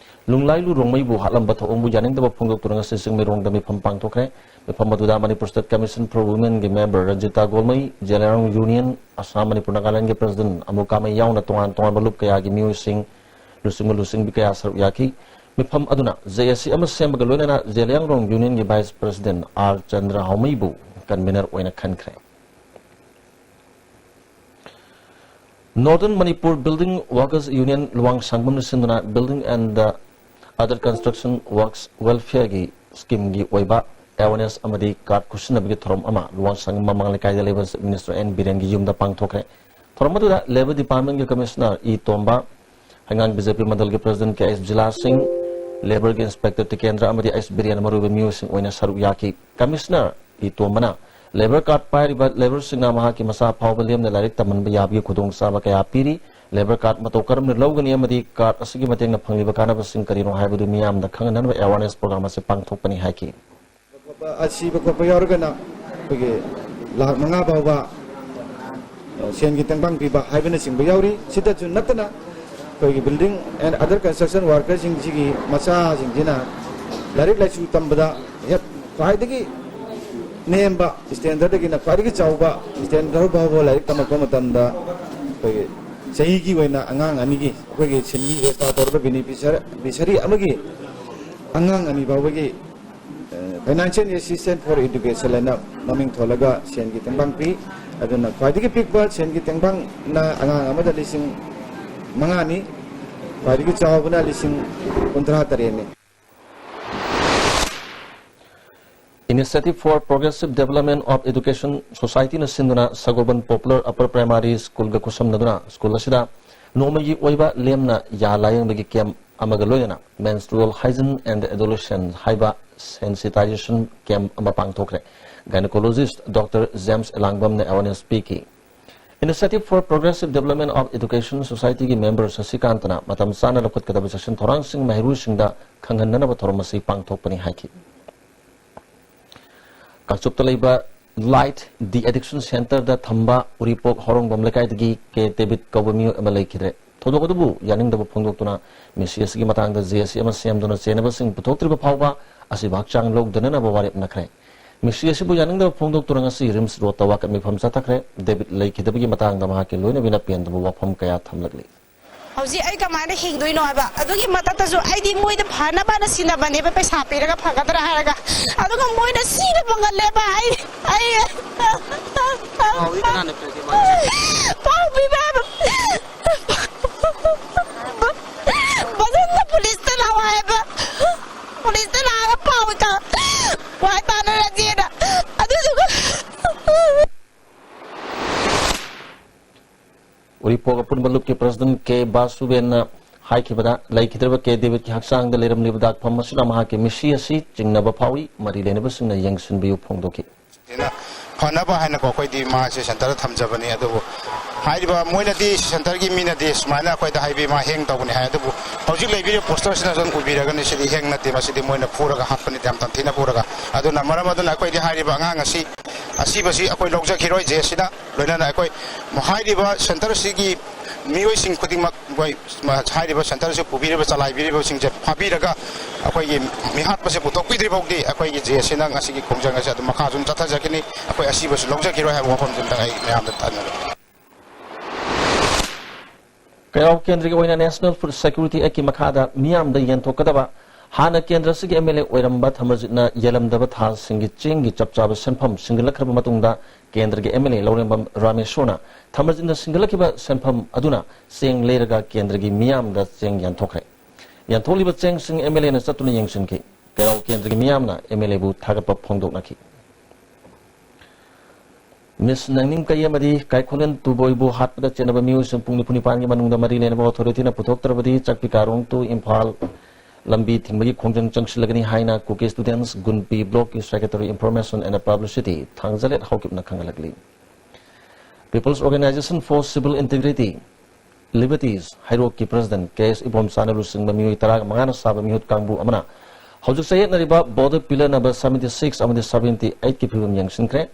ꯂꯨꯡꯂꯥꯏꯂꯨ ꯔꯣꯡꯃꯩꯕꯨ ꯍꯥꯠꯂꯝꯕ ꯊꯧꯑꯣꯡꯕꯨ ꯌꯥꯅꯤꯡꯗꯕ ꯐꯣꯡꯗꯣꯛꯇꯨꯅ ꯉꯁꯤ ꯆꯤꯡꯃꯩꯔꯣꯡꯗ ꯃꯤꯐꯝ ꯄꯥꯡꯊꯣꯛꯈ꯭ꯔꯦ꯫ ꯃꯤꯐꯝ ꯑꯗꯨꯗ ꯃꯅꯤꯄꯨꯔ ꯁ꯭ꯇꯦꯠ ꯀꯃꯤꯁꯟ ꯐꯣꯔ ꯋꯨꯃꯦꯟꯒꯤ ꯃꯦꯝꯕꯔ ꯔꯟꯖꯤꯇꯥ ꯒꯣꯜꯃꯩ, ꯖꯦꯂꯤꯌꯥꯡꯔꯣꯡ ꯌꯨꯅꯤꯌꯟ, ꯑꯁꯥꯝ ꯃꯅꯤꯄꯨꯔ ꯅꯥꯒꯥꯂꯦꯟꯒꯤ ꯄ꯭ꯔꯦꯁꯤꯗꯦꯟꯠ ꯑꯃꯨ ꯀꯥꯃꯩ ꯌꯥꯎꯅ ꯇꯣꯉꯥꯟ ꯇꯣꯉꯥꯟꯕ ꯂꯨꯞ ꯀꯌꯥꯒꯤ ꯃꯤꯑꯣꯏꯁꯤꯡ, ꯂꯨꯆꯤꯡꯕ ꯂꯨꯆꯤꯡꯕꯤ ꯀꯌꯥ ꯁꯔꯨꯛ ꯌꯥꯈꯤ꯫ ꯃꯤꯐꯝ ꯑꯗꯨꯅ ꯖꯦ ꯑꯦ ꯁꯤ ꯑꯃ ꯁꯦꯝꯕꯒ ꯂꯣꯏꯅꯅ Zeliangrong ꯌꯨꯅꯤꯌꯟꯒꯤ vice president R Chandra ꯍꯥꯎꯃꯩꯕꯨ ꯀꯟꯚꯤꯅꯔ ꯑꯣꯏꯅ ꯈꯟꯈ꯭ꯔꯦ꯫ Northern Manipur Building Workers Union Luwang ꯁꯪꯒꯝꯅ ꯁꯤꯟꯗꯨꯅ Building and the Other Construction Works Welfareꯒꯤ ꯁ꯭ꯀꯤꯝꯒꯤ ꯑꯣꯏꯕ ꯑꯦꯋꯥꯔꯅꯦꯁ ꯑꯃꯗꯤ ꯀꯥꯔꯗ ꯈꯨꯠꯁꯤꯟꯅꯕꯒꯤ ꯊꯧꯔꯝ ꯑꯃ ꯂꯨꯋꯥꯡꯁꯪ ꯃꯃꯥꯡ ꯂꯩꯀꯥꯏꯗ ꯂꯩꯕ ꯆꯤꯐ ꯃꯤꯅꯤꯁꯇꯔ ꯑꯦꯟ ꯕꯤꯔꯦꯟꯒꯤ ꯌꯨꯝꯗ ꯄꯥꯡꯊꯣꯛꯈ꯭ꯔꯦ꯫ ꯊꯧꯔꯝ ꯑꯗꯨꯗ ꯂꯦꯕꯔ ꯗꯤꯄꯥꯔꯠꯃꯦꯟꯒꯤ ꯀꯃꯤꯁꯅꯔ ꯏ ꯇꯣꯝꯕ, ꯍꯩꯉꯥꯡ ꯕꯤ ꯖꯦ ꯄꯤ ꯃꯟꯗꯜꯒꯤ ꯄ꯭ꯔꯁꯤꯗꯦꯟꯠ ꯀꯦ ꯑꯩꯆ ꯖꯤꯂꯥ ꯁꯤꯡ, ꯂꯦꯕꯔꯒꯤ ꯏꯟꯁꯄꯦꯛꯇꯔ ꯇꯤꯀꯦꯟꯗ꯭ꯔ ꯑꯃꯗꯤ ꯑꯩꯆ ꯕꯤꯔꯦꯟ ꯃꯔꯨꯑꯣꯏꯕ ꯃꯤꯑꯣꯏꯁꯤꯡ ꯑꯣꯏꯅ ꯁꯔꯨꯛ ꯌꯥꯈꯤ꯫ ꯀꯃꯤꯁꯅꯔ ꯏ ꯇꯣꯝꯕꯅ ꯂꯦꯕꯔ ꯀꯥꯔꯗ ꯄꯥꯏꯔꯤꯕ ꯂꯦꯕꯔꯁꯤꯡꯅ ꯃꯍꯥꯛꯀꯤ ꯃꯆꯥ ꯐꯥꯎꯕ ꯂꯦꯝꯅ ꯂꯥꯏꯔꯤꯛ ꯇꯝꯍꯟꯕ ꯌꯥꯕꯒꯤ ꯈꯨꯗꯣꯡꯆꯥꯕ ꯀꯌꯥ ꯄꯤꯔꯤ꯫ ꯂꯦꯕꯔ ꯀꯥꯔꯗ ꯃꯇꯧ ꯀꯔꯝꯅ ꯂꯧꯒꯅꯤ ꯑꯃꯗꯤ ꯀꯥꯔꯗ ꯑꯁꯤꯒꯤ ꯃꯇꯦꯡꯅ ꯐꯪꯂꯤꯕ ꯀꯥꯟꯅꯕꯁꯤꯡ ꯀꯔꯤꯅꯣ ꯍꯥꯏꯕꯗꯨ ꯃꯤꯌꯥꯝꯗ ꯈꯪꯍꯟꯅꯕ ꯑꯦꯋꯥꯔꯅꯦꯁ ꯄ꯭ꯔꯣꯒ꯭ꯔꯥꯝ ꯑꯁꯤ ꯄꯥꯡꯊꯣꯛꯄꯅꯤ ꯍꯥꯏꯈꯤ꯫ ꯑꯁꯤꯕ ꯈꯣꯠꯄ ꯌꯥꯎꯔꯒꯅ ꯑꯩꯈꯣꯏꯒꯤ ꯂꯥꯈ ꯃꯉꯥ ꯐꯥꯎꯕ, ꯑ, ꯁꯦꯟꯒꯤ ꯇꯦꯡꯕꯥꯡ ꯄꯤꯕ ꯍꯥꯏꯕꯅꯆꯤꯡꯕ ꯌꯥꯎꯔꯤ꯫ ꯁꯤꯗꯁꯨ ꯅꯠꯇꯅ ꯑꯩꯈꯣꯏꯒꯤ building and other construction workerꯁꯤꯡꯁꯤꯒꯤ ꯃꯆꯥꯁꯤꯡꯁꯤꯅ ꯂꯥꯏꯔꯤꯛ ꯂꯥꯏꯁꯨ ꯇꯝꯕꯗ ꯍꯦꯛ ꯈ꯭ꯋꯥꯏꯗꯒꯤ ꯅꯦꯝꯕ ꯁ꯭ꯇꯦꯟꯗꯔꯗꯒꯤꯅ ꯈ꯭ꯋꯥꯏꯗꯒꯤ ꯆꯥꯎꯕ ꯁ꯭ꯇꯦꯟꯗꯔ ꯐꯥꯎꯕ ꯂꯥꯏꯔꯤꯛ ꯇꯝꯃꯛꯄ ꯃꯇꯝꯗ ꯑꯩꯈꯣꯏꯒꯤ ꯆꯍꯤꯒꯤ ꯑꯣꯏꯅ ꯑꯉꯥꯡ ꯑꯅꯤꯒꯤ, ꯑꯩꯈꯣꯏꯒꯤ ꯁꯤꯟꯃꯤ ꯔꯦꯖꯤꯁꯇꯥꯔ ꯇꯧꯔꯕ ꯕꯦꯅꯤꯐꯤꯁꯔ-, ꯕꯤꯁꯔꯤ ꯑꯃꯒꯤ ꯑꯉꯥꯡ ꯑꯅꯤ ꯐꯥꯎꯕꯒꯤ, ꯑ, financial assistance for education ꯍꯥꯏꯅ ꯃꯃꯤꯡ ꯊꯣꯜꯂꯒ ꯁꯦꯟꯒꯤ ꯇꯦꯡꯕꯥꯡ ꯄꯤ꯫ ꯑꯗꯨꯅ ꯈ꯭ꯋꯥꯏꯗꯒꯤ ꯄꯤꯛꯄ ꯁꯦꯟꯒꯤ ꯇꯦꯡꯕꯥꯡꯅ ꯑꯉꯥꯡ ꯑꯃꯗ ꯂꯤꯁꯤꯡ ꯃꯉꯥꯅꯤ, ꯈ꯭ꯋꯥꯏꯗꯒꯤ ꯆꯥꯎꯕꯅ ꯂꯤꯁꯤꯡ ꯀꯨꯟꯊ꯭ꯔꯥ ꯇꯔꯦꯠꯅꯤ꯫ Initiative for Progressive Development of Education Societyꯅ ꯁꯤꯟꯗꯨꯅ ꯁꯒꯣꯜꯕꯟ Popular Upper Primary Schoolꯒ ꯈꯨꯠꯁꯝꯅꯗꯨꯅ ꯁ꯭ꯀꯨꯜ ꯑꯁꯤꯗ ꯅꯣꯡꯃꯒꯤ ꯑꯣꯏꯕ ꯂꯦꯝꯅ ꯌꯥ ꯂꯥꯌꯦꯡꯕꯒꯤ ꯀꯦꯝꯞ ꯑꯃꯒ ꯂꯣꯏꯅꯅ Menstrual Hygiene and Adolescence ꯍꯥꯏꯕ sensitization camp ꯑꯃ ꯄꯥꯡꯊꯣꯛꯈ꯭ꯔꯦ꯫ Gynecologist Doctor James ꯑꯦꯂꯥꯡꯕꯝꯅ awareness ꯄꯤꯈꯤ꯫ Initiative for Progressive Development of Education Societyꯒꯤ member ꯁꯁꯤꯀꯥꯟꯇꯅ ꯃꯇꯝ ꯆꯥꯅ ꯂꯧꯈꯠꯀꯗꯕ ꯆꯦꯛꯁꯤꯟ ꯊꯧꯔꯥꯡꯁꯤꯡ ꯃꯍꯩꯔꯣꯏꯁꯤꯡꯗ ꯈꯪꯍꯟꯅꯅꯕ ꯊꯧꯔꯝ ꯑꯁꯤ ꯄꯥꯡꯊꯣꯛꯄꯅꯤ ꯍꯥꯏꯈꯤ꯫ ꯀꯥꯡꯆꯨꯞꯇ ꯂꯩꯕ Light De-Addiction Centreꯗ ꯊꯝꯕ ꯎꯔꯤꯄꯣꯛ ꯍꯧꯔꯣꯡꯕꯝ ꯂꯩꯀꯥꯏꯗꯒꯤ ꯀꯦ ꯗꯦꯕꯤꯠ ꯀꯧꯕ ꯃꯤꯑꯣꯏ ꯑꯃ ꯂꯩꯈꯤꯗ꯭ꯔꯦ꯫ ꯊꯧꯗꯣꯛ ꯑꯗꯨꯕꯨ ꯌꯥꯅꯤꯡꯗꯕ ꯐꯣꯡꯗꯣꯛꯇꯨꯅ ꯃꯤꯁꯤ ꯑꯁꯤꯒꯤ ꯃꯇꯥꯡꯗ ꯖꯦ ꯑꯦ ꯁꯤ ꯑꯃ ꯁꯦꯝꯗꯨꯅ ꯆꯦꯟꯅꯕꯁꯤꯡ ꯄꯨꯊꯣꯛꯇ꯭ꯔꯤꯕ ꯐꯥꯎꯕ ꯑꯁꯤꯕ ꯍꯛꯆꯥꯡ ꯂꯧꯗꯅꯅꯕ ꯋꯥꯔꯦꯞꯅꯈ꯭ꯔꯦ꯫ ꯃꯤꯁꯤ ꯑꯁꯤꯕꯨ ꯌꯥꯅꯤꯡꯗꯕ ꯐꯣꯡꯗꯣꯛꯇꯨꯅ ꯉꯁꯤ ꯔꯤꯝꯁ ꯔꯣꯗꯇ ꯋꯥꯀꯠ ꯃꯤꯐꯝ ꯆꯠꯊꯈ꯭ꯔꯦ꯫ ꯗꯦꯕꯤꯠ ꯂꯩꯈꯤꯗꯕꯒꯤ ꯃꯇꯥꯡꯗ ꯃꯍꯥꯛꯀꯤ ꯂꯣꯏꯅꯕꯤꯅ ꯄꯦꯟꯗꯕ ꯋꯥꯐꯝ ꯀꯌꯥ ꯊꯝꯂꯛꯂꯤ꯫ ꯍꯧꯖꯤꯛ ꯑꯩ ꯀꯃꯥꯏꯅ ꯍꯤꯡꯗꯣꯏꯅꯣ ꯍꯥꯏꯕ? ꯑꯗꯨꯒꯤ ꯃꯊꯛꯇꯁꯨ ꯑꯩꯗꯤ ꯃꯣꯏꯗ ꯐꯅꯕꯅ ꯁꯤꯟꯅꯕꯅꯦꯕ, ꯄꯩꯁꯥ ꯄꯤꯔꯒ ꯐꯒꯗ꯭ꯔꯥ ꯍꯥꯏꯔꯒ, ꯑꯗꯨꯒ ꯃꯣꯏꯅ ꯁꯤꯅ ꯐꯪꯍꯜꯂꯦꯕ꯫ ꯑꯩ, ꯑꯩ ꯄꯥꯎꯗꯤ ꯀꯅꯥꯅ ꯄꯤꯔꯛꯀꯦ ꯃꯥꯒꯤ? ꯄꯥꯎ ꯄꯤꯕ ꯍꯥꯏꯕ꯫ ꯐꯖꯅ ꯄꯨꯂꯤꯁꯇ ꯂꯥꯛꯑꯣ ꯍꯥꯏꯕ꯫ ꯄꯨꯂꯤꯁꯇ ꯂꯥꯛꯑꯒ ꯄꯥꯎ ꯇ-, ꯋꯥ ꯎꯔꯤꯄꯣꯛ ꯑꯄꯨꯟꯕ ꯂꯨꯞꯀꯤ ꯄ꯭ꯔꯁꯤꯗꯦꯟ ꯀꯦ ꯕꯥꯁꯨꯕꯦꯟꯅ ꯍꯥꯏꯈꯤꯕꯗ, ꯂꯩꯈꯤꯗ꯭ꯔꯕ ꯀꯦ ꯗꯦꯕꯤꯠꯀꯤ ꯍꯛꯆꯥꯡꯗ ꯂꯩꯔꯝꯂꯤꯕ ꯗꯥꯛꯐꯝ ꯑꯁꯤꯅ ꯃꯍꯥꯛꯀꯤ ꯃꯤꯁꯤ ꯑꯁꯤ ꯆꯤꯡꯅꯕ ꯐꯥꯎꯏ, ꯃꯔꯤ ꯂꯩꯅꯕꯁꯤꯡꯅ ꯌꯦꯡꯁꯤꯟꯕꯤꯌꯨ ꯐꯣꯡꯗꯣꯛꯈꯤ꯫ ꯁꯤꯅ ꯐꯅꯕ ꯍꯥꯏꯅꯀꯣ, ꯑꯩꯈꯣꯏꯗꯤ ꯃꯥꯁꯦ ꯁꯦꯟꯇꯔꯗ ꯊꯝꯖꯕꯅꯤ꯫ ꯑꯗꯨꯕꯨ ꯍꯥꯏꯔꯤꯕ ꯃꯣꯏꯅꯗꯤ, ꯁꯦꯟꯇꯔꯒꯤ ꯃꯤꯅꯗꯤ ꯁꯨꯃꯥꯏꯅ ꯑꯩꯈꯣꯏꯗ ꯍꯥꯏꯕꯤ, ꯃꯥ ꯍꯦꯡ ꯇꯧꯕꯅꯤ ꯍꯥꯏ꯫ ꯑꯗꯨꯕꯨ ꯍꯧꯖꯤꯛ ꯂꯩꯕꯤꯔꯤꯕ ꯄꯣꯁꯇꯔꯁꯤꯅ ꯑꯗꯨꯝ ꯎꯕꯤꯔꯒꯅꯤ, ꯁꯤꯗꯤ ꯍꯦꯡ ꯅꯠꯇꯦ, ꯃꯁꯤꯗꯤ ꯃꯣꯏꯅ ꯐꯨꯔꯒ ꯍꯥꯞꯄꯅꯤ, ꯌꯥꯝ ꯇꯝꯊꯤꯅ ꯐꯨꯔꯒ꯫ ꯑꯗꯨꯅ ꯃꯔꯝ ꯑꯗꯨꯅ ꯑꯩꯈꯣꯏꯗꯤ ꯍꯥꯏꯔꯤꯕ ꯑꯉꯥꯡ ꯑꯁꯤ, ꯑꯁꯤꯕꯁꯤ ꯑꯩꯈꯣꯏ ꯂꯧꯖꯈꯤꯔꯣꯏ꯫ ꯖꯦ ꯑꯦꯁ ꯁꯤꯅ ꯂꯣꯏꯅꯅ ꯑꯩꯈꯣꯏ ꯍꯥꯏꯔꯤꯕ ꯁꯦꯟꯇꯔꯁꯤꯒꯤ ꯃꯤꯑꯣꯏꯁꯤꯡ ꯈꯨꯗꯤꯡꯃꯛ, ꯑꯩꯈꯣꯏ ꯍꯥꯏꯔꯤꯕ ꯁꯦꯟꯇꯔꯁꯤ ꯄꯨꯕꯤꯔꯤꯕ, ꯆꯂꯥꯏꯕꯤꯔꯤꯕꯁꯤꯡꯁꯦ ꯐꯥꯕꯤꯔꯒ ꯑꯩꯈꯣꯏꯒꯤ ꯃꯤꯍꯥꯠꯄꯁꯦ ꯄꯨꯊꯣꯛꯄꯤꯗ꯭ꯔꯤ ꯐꯥꯎꯗꯤ ꯑꯩꯈꯣꯏꯒꯤ ꯖꯦ ꯑꯦꯁ ꯁꯤꯅ ꯉꯁꯤꯒꯤ ꯈꯣꯡꯖꯪ ꯑꯁꯤ ꯑꯗꯨꯝ ꯃꯈꯥ ꯁꯨꯝ ꯆꯠꯊꯖꯈꯤꯅꯤ꯫ ꯑꯩꯈꯣꯏ ꯑꯁꯤꯕꯁꯨ ꯂꯧꯖꯈꯤꯔꯣꯏ ꯍꯥꯏꯕ ꯋꯥꯐꯝꯁꯤꯝꯇꯪ ꯑꯩ ꯃꯌꯥꯝꯗ ꯊꯝꯖꯒꯦ꯫ ꯀꯩꯔꯥꯎ ꯀꯦꯟꯗ꯭ꯔꯒꯤ ꯑꯣꯏꯅ National Food Security Actꯀꯤ ꯃꯈꯥꯗ ꯃꯤꯌꯥꯝꯗ ꯌꯦꯟꯊꯣꯛꯀꯗꯕ, ꯍꯥꯟꯅ ꯀꯦꯟꯗ꯭ꯔ ꯑꯁꯤꯒꯤ ꯑꯦꯝ ꯑꯦꯜ ꯑꯦ ꯑꯣꯏꯔꯝꯕ ꯊꯃꯔꯖꯤꯠꯅ ꯌꯦꯜꯂꯝꯗꯕ ꯊꯥꯁꯤꯡꯒꯤ ꯆꯦꯡꯒꯤ ꯆꯞ ꯆꯥꯕ ꯁꯦꯟꯐꯝ ꯁꯤꯡꯒꯠꯂꯛꯈ꯭ꯔꯕ ꯃꯇꯨꯡꯗ, ꯀꯦꯟꯗ꯭ꯔꯒꯤ ꯑꯦꯝ ꯑꯦꯜ ꯑꯦ ꯂꯧꯔꯦꯝꯕꯝ ꯔꯥꯃꯦꯁꯣꯔꯅ ꯊꯃꯔꯖꯤꯠꯅ ꯁꯤꯡꯒꯠꯂꯛꯈꯤꯕ ꯁꯦꯟꯐꯝ ꯑꯗꯨꯅ ꯆꯦꯡ ꯂꯩꯔꯒ ꯀꯦꯟꯗ꯭ꯔꯒꯤ ꯃꯤꯌꯥꯝꯗ ꯆꯦꯡ ꯌꯦꯟꯊꯣꯛꯈ꯭ꯔꯦ꯫ ꯌꯦꯟꯊꯣꯛꯂꯤꯕ ꯆꯦꯡꯁꯤꯡ ꯑꯦꯝ ꯑꯦꯜ ꯑꯦꯅ ꯆꯠꯇꯨꯅ ꯌꯦꯡꯁꯤꯟꯈꯤ꯫ ꯀꯩꯔꯥꯎ ꯀꯦꯟꯗ꯭ꯔꯒꯤ ꯃꯤꯌꯥꯝꯅ ꯑꯦꯝ ꯑꯦꯜ ꯑꯦꯕꯨ ꯊꯥꯒꯠꯄ ꯐꯣꯡꯗꯣꯛꯅꯈꯤ꯫ ꯃꯤꯁ ꯅꯪꯅꯤꯡ ꯀꯩ ꯑꯃꯗꯤ ꯀꯥꯏꯈꯣꯂꯦꯟ ꯇꯨꯕꯣꯏꯕꯨ ꯍꯥꯠꯄꯗ ꯆꯦꯟꯅꯕ ꯃꯤꯑꯣꯏꯁꯤꯡ ꯄꯨꯡ ꯅꯤꯐꯨ ꯅꯤꯄꯥꯟꯒꯤ ꯃꯅꯨꯡꯗ ꯃꯔꯤ ꯂꯩꯅꯕ ꯑꯣꯊꯣꯔꯤꯇꯤꯅ ꯄꯨꯊꯣꯛꯇ꯭ꯔꯕꯗꯤ, ꯆꯥꯛꯄꯤ ꯀꯥꯔꯣꯡ ꯇꯨ ꯏꯝꯐꯥꯜ ꯂꯝꯕꯤ ꯊꯤꯡꯕꯒꯤ ꯈꯣꯡꯖꯪ ꯆꯪꯁꯤꯜꯂꯒꯅꯤ ꯍꯥꯏꯅ Kuki Students Gunpi Blockꯀꯤ Secretary Information and Publicity ꯊꯥꯡꯖꯂꯦꯠ ꯍꯥꯎꯀꯤꯞꯅ ꯈꯪꯍꯜꯂꯛꯂꯤ꯫ People's Organisation for Civil Integrity, Liberties ꯍꯩꯔꯣꯛꯀꯤ President K ꯑꯦꯁ ꯏꯕꯣꯝꯆꯥꯅ ꯂꯨꯆꯤꯡꯕ ꯃꯤꯑꯣꯏ ꯇꯔꯥꯃꯉꯥꯅ ꯁꯥꯕ ꯃꯤꯍꯨꯠ ꯀꯥꯡꯕꯨ ꯑꯃꯅ ꯍꯧꯖꯤꯛ ꯆꯌꯦꯠꯅꯔꯤꯕ border pillar number seventy six ꯑꯃꯗꯤ seventy eightꯀꯤ ꯐꯤꯕꯝ ꯌꯦꯡꯁꯤꯟꯈ꯭ꯔꯦ꯫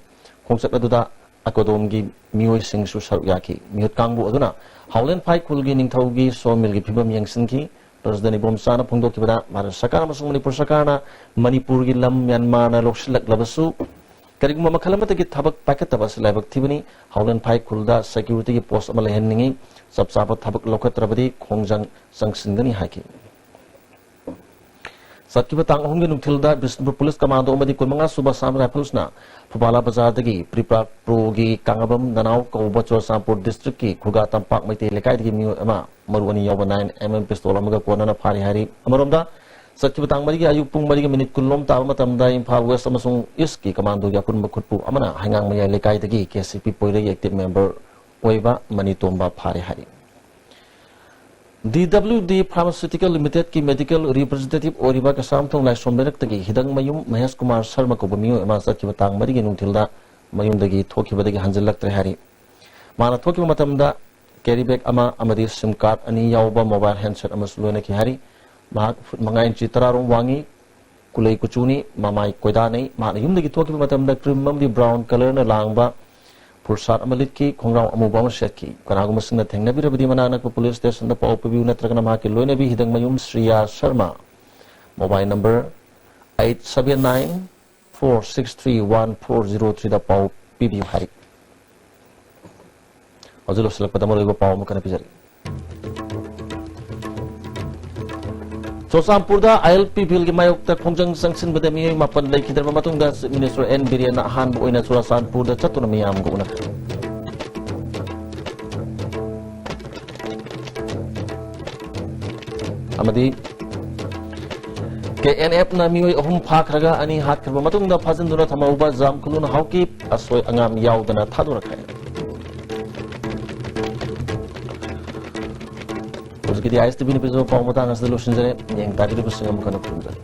ꯈꯣꯡꯆꯠ ꯑꯗꯨꯗ ꯑꯀꯣꯗꯣꯝꯒꯤ ꯃꯤꯑꯣꯏꯁꯤꯡꯁꯨ ꯁꯔꯨꯛ ꯌꯥꯈꯤ꯫ ꯃꯤꯍꯨꯠ ꯀꯥꯡꯕꯨ ꯑꯗꯨꯅ ꯍꯥꯎꯂꯦꯟꯐꯥꯏ ꯈꯨꯜꯒꯤ ꯅꯤꯡꯊꯧꯒꯤ sawmillꯒꯤ ꯐꯤꯕꯝ ꯌꯦꯡꯁꯤꯟꯈꯤ꯫ President ꯏꯕꯣꯝꯆꯥꯅ ꯐꯣꯡꯗꯣꯛꯈꯤꯕꯗ, ꯚꯥꯔꯠ ꯁꯔꯀꯥꯔ ꯑꯃꯁꯨꯡ ꯃꯅꯤꯄꯨꯔ ꯁꯔꯀꯥꯔꯅ ꯃꯅꯤꯄꯨꯔꯒꯤ ꯂꯝ ꯃ꯭ꯌꯥꯟꯃꯥꯔꯅ ꯂꯧꯁꯤꯜꯂꯛꯂꯕꯁꯨ, ꯀꯔꯤꯒꯨꯝꯕ ꯃꯈꯜ ꯑꯃꯠꯇꯒꯤ ꯊꯕꯛ ꯄꯥꯏꯈꯠꯇꯕ ꯑꯁꯤ ꯂꯥꯏꯕꯛ ꯊꯤꯕꯅꯤ꯫ ꯍꯥꯎꯂꯦꯟꯐꯥꯏ ꯈꯨꯜꯗ securityꯒꯤ post ꯑꯃ ꯂꯩꯍꯟꯅꯤꯡꯏ꯫ ꯆꯞ ꯆꯥꯕ ꯊꯕꯛ ꯂꯧꯈꯠꯇ꯭ꯔꯕꯗꯤ ꯈꯣꯡꯖꯪ ꯆꯪꯁꯤꯟꯒꯅꯤ ꯍꯥꯏꯈꯤ꯫ ꯆꯠꯈꯤꯕ ꯇꯥꯡ ꯑꯍꯨꯝꯒꯤ ꯅꯨꯡꯊꯤꯜꯗ ꯕꯤꯁꯅꯨꯄꯨꯔ police commando ꯑꯃꯗꯤ ꯀꯨꯟꯃꯉꯥ ꯁꯨꯕ Assam Riflesꯅ ꯐꯨꯕꯥꯂꯥ ꯕꯖꯥꯔꯗꯒꯤ ꯄ꯭ꯔꯤꯄ꯭ꯔꯥꯛ ꯄ꯭ꯔꯣꯒꯤ ꯀꯥꯡꯉꯕꯝ ꯅꯅꯥꯎ ꯀꯧꯕ ꯆꯨꯔꯆꯥꯟꯄꯨꯔ districtꯀꯤ ꯈꯨꯒꯥ ꯇꯝꯄꯥꯛ ꯃꯩꯇꯩ ꯂꯩꯀꯥꯏꯗꯒꯤ ꯃꯤꯑꯣꯏ ꯑꯃ ꯃꯔꯨ ꯑꯅꯤ ꯌꯥꯎꯕ nine M M pistol ꯑꯃꯒ ꯀꯣꯟꯅꯅ ꯐꯥꯔꯤ ꯍꯥꯏꯔꯤ꯫ ꯑꯃꯔꯣꯝꯗ, ꯆꯠꯈꯤꯕ ꯇꯥꯡ ꯃꯔꯤꯒꯤ ꯑꯌꯨꯛ ꯄꯨꯡ ꯃꯔꯤꯒ minute ꯀꯨꯟ ꯂꯣꯝ ꯇꯥꯕ ꯃꯇꯝꯗ ꯏꯝꯐꯥꯜ West ꯑꯃꯁꯨꯡ Eastꯀꯤ commandoꯒꯤ ꯑꯄꯨꯟꯕ ꯈꯨꯠꯄꯨ ꯑꯃꯅ ꯍꯩꯉꯥꯡ ꯃꯌꯥꯏ ꯂꯩꯀꯥꯏꯗꯒꯤ K C P ꯄꯣꯏꯔꯩ active member ꯑꯣꯏꯕ ꯃꯅꯤ ꯇꯣꯝꯕ ꯐꯥꯔꯦ ꯍꯥꯏꯔꯤ꯫ ꯗꯤ ꯗꯕ꯭ꯂꯤꯎ ꯗꯤ Pharmaceutical Limitedꯀꯤ medical representative ꯑꯣꯏꯔꯤꯕ ꯀꯩꯁꯥꯝꯊꯣꯡ ꯂꯥꯏꯁ꯭ꯔꯝ ꯂꯩꯔꯛꯇꯒꯤ ꯍꯤꯗꯪꯃꯌꯨꯝ ꯃꯍꯦꯁ ꯀꯨꯃꯥꯔ ꯁꯔꯃ ꯀꯧꯕ ꯃꯤꯑꯣꯏ ꯑꯃ ꯆꯠꯈꯤꯕ ꯇꯥꯡ ꯃꯔꯤꯒꯤ ꯅꯨꯡꯊꯤꯜꯗ ꯃꯌꯨꯝꯗꯒꯤ ꯊꯣꯛꯈꯤꯕꯗꯒꯤ ꯍꯟꯖꯤꯜꯂꯛꯇ꯭ꯔꯦ ꯍꯥꯏꯔꯤ꯫ ꯃꯥꯅ ꯊꯣꯛꯈꯤꯕ ꯃꯇꯝꯗ carry bag ꯑꯃ ꯑꯃꯗꯤ SIM card ꯑꯅꯤ ꯌꯥꯎꯕ mobile handset ꯑꯃꯁꯨ ꯂꯣꯏꯅꯈꯤ ꯍꯥꯏꯔꯤ꯫ ꯃꯍꯥꯛ ꯐꯨꯠ ꯃꯉꯥ ꯏꯟꯆꯤ ꯇꯔꯥꯔꯣꯝ ꯋꯥꯡꯉꯤ, ꯀꯨꯂꯩ ꯀꯨꯆꯨꯅꯤ, ꯃꯃꯥꯏ ꯀꯣꯏꯗꯥꯅꯩ꯫ ꯃꯍꯥꯛꯅ ꯌꯨꯝꯗꯒꯤ ꯊꯣꯛꯈꯤꯕ ꯃꯇꯝꯗ cream ꯑꯃꯗꯤ brown colourꯅ ꯂꯥꯡꯕ ꯐꯨꯔꯁꯥꯠ ꯑꯃ ꯂꯤꯠꯈꯤ, ꯈꯣꯡꯒ꯭ꯔꯥꯎ ꯑꯃꯨꯕ ꯑꯃ ꯁꯦꯠꯈꯤ꯫ ꯀꯅꯥꯒꯨꯝꯕꯁꯤꯡꯅ ꯊꯦꯡꯅꯕꯤꯔꯕꯗꯤ ꯃꯅꯥꯛ ꯅꯛꯄ police stationꯗ ꯄꯥꯎ ꯄꯤꯕꯤꯌꯨ, ꯅꯠꯇ꯭ꯔꯒꯅ ꯃꯍꯥꯛꯀꯤ ꯂꯣꯏꯅꯕꯤ ꯍꯤꯗꯪꯃꯌꯨꯝ Shreya Sharma, mobile number eight seven nine four six three one four zero threeꯗ ꯄꯥꯎ ꯄꯤꯕꯤꯌꯨ ꯍꯥꯏꯔꯤ꯫ ꯍꯧꯖꯤꯛ ꯂꯣꯏꯁꯤꯜꯂꯛꯄꯗ ꯃꯔꯨꯑꯣꯏꯕ ꯄꯥꯎ ꯑꯃ ꯀꯟꯅ ꯄꯤꯖꯔꯤ꯫ ꯆꯨꯔꯆꯥꯟꯄꯨꯔꯗ ILP billꯒꯤ ꯃꯥꯌꯣꯛꯇ ꯈꯣꯡꯖꯪ ꯆꯪꯁꯤꯟꯕꯗ ꯃꯤꯑꯣꯏ ꯃꯥꯄꯟ ꯂꯩꯈꯤꯗ꯭ꯔꯕ ꯃꯇꯨꯡꯗ Chief Minister ꯑꯦꯟ ꯕꯤꯔꯦꯟꯅ ꯑꯍꯥꯟꯕ ꯑꯣꯏꯅ ꯆꯨꯔꯆꯥꯟꯄꯨꯔꯗ ꯆꯠꯇꯨꯅ ꯃꯤꯌꯥꯝꯒ ꯎꯅꯈ꯭ꯔꯦ꯫ ꯑꯃꯗꯤ KNFꯅ ꯃꯤꯑꯣꯏ ꯑꯍꯨꯝ ꯐꯥꯈ꯭ꯔꯒ ꯑꯅꯤ ꯍꯥꯠꯈ꯭ꯔꯕ ꯃꯇꯨꯡꯗ ꯐꯥꯖꯤꯟꯗꯨꯅ ꯊꯝꯍꯧꯕ ꯖꯥꯝꯈꯨꯂꯨꯟ ꯍꯥꯎꯀꯤꯞ ꯑꯁꯣꯏ ꯑꯉꯥꯝ ꯌꯥꯎꯗꯅ ꯊꯥꯗꯣꯔꯛꯈ꯭ꯔꯦ꯫ ꯍꯧꯖꯤꯛꯀꯤꯗꯤ ISTVꯅ ꯄꯤꯖꯕ ꯄꯥꯎ ꯃꯇꯥꯡ ꯑꯁꯤꯗ ꯂꯣꯏꯁꯤꯟꯖꯔꯦ꯫ ꯃꯤꯠꯌꯦꯡ ꯇꯥꯕꯤꯔꯤꯕꯁꯤꯡ ꯑꯃꯨꯛ ꯍꯟꯅ ꯈꯨꯔꯨꯝꯖꯔꯤ꯫